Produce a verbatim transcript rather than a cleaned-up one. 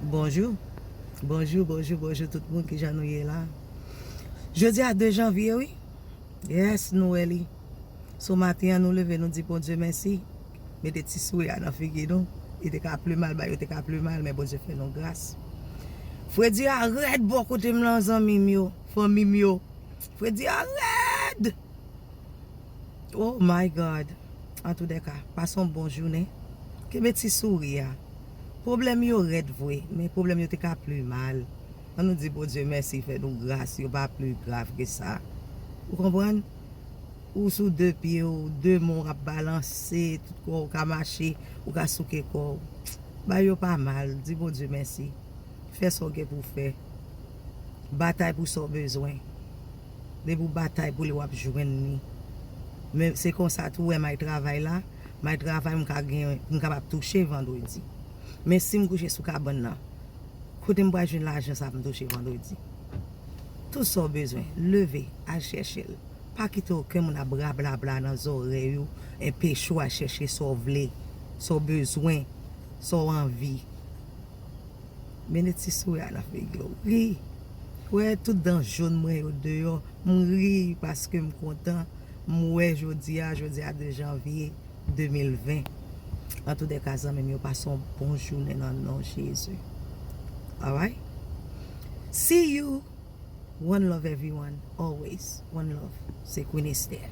Bonjou. Bonjou, bonjou, bonjou tout moun, kijan nou ye la? Jodi a de janvye, wi. Yes, nou wè li. Sou maten an, nou leve, nou di Bondye mèsi. Mete ti souri a nan figi nou. Li te ka pli mal, bagay yo te ka pli mal, men Bondye fè nou gras. Fredi a rèd bò kote m lan, zanmi m yo, fanmi m yo. Fredi a rèd! Oh my God! Antoudèka, pase yon bon jounen. Kenbe ti souri a. Pwoblèm yo rèd vre, men pwoblèm yo te ka pli mal. An nou di Bondye mèsi, fè nou gras, yo pa pli grav ke sa. Ou konprann? Ou sou de pye w, de men w ap balanse, tout kò w ka mache, ou ka souke kò w. Bagay yo pa mal, di Bondye mèsi. Fè sa w gen pou w fè. Batay pou sa w bezwen. Depi w batay pou li, w ap jwenn li. Men se konsa tou, wè may travay la. May travay, m ka gen, m kapab touche vandredi. Men si m kouche sou kabann nan, kote m pral jwenn lajan sa pou m touche vandredi? Tout sa w bezwen, leve, al chèche l. Pa kite okenn moun ap rablabla nan zòrèy ou, enpeche w al chèche sa w vle, sa w bezwen, sa w anvi. Mete ti souri a nan figi w. Ri. Wè tout dan jòn mwen yo deyò. M ri paske m kontan. M wè jodi a, jodi a de janvye de mil ven. Antoudèka, zanmi m yo, pase yon bon jounen nan non Jezi. Alright? See you. One love everyone. Always. One love. Se Queen Esther.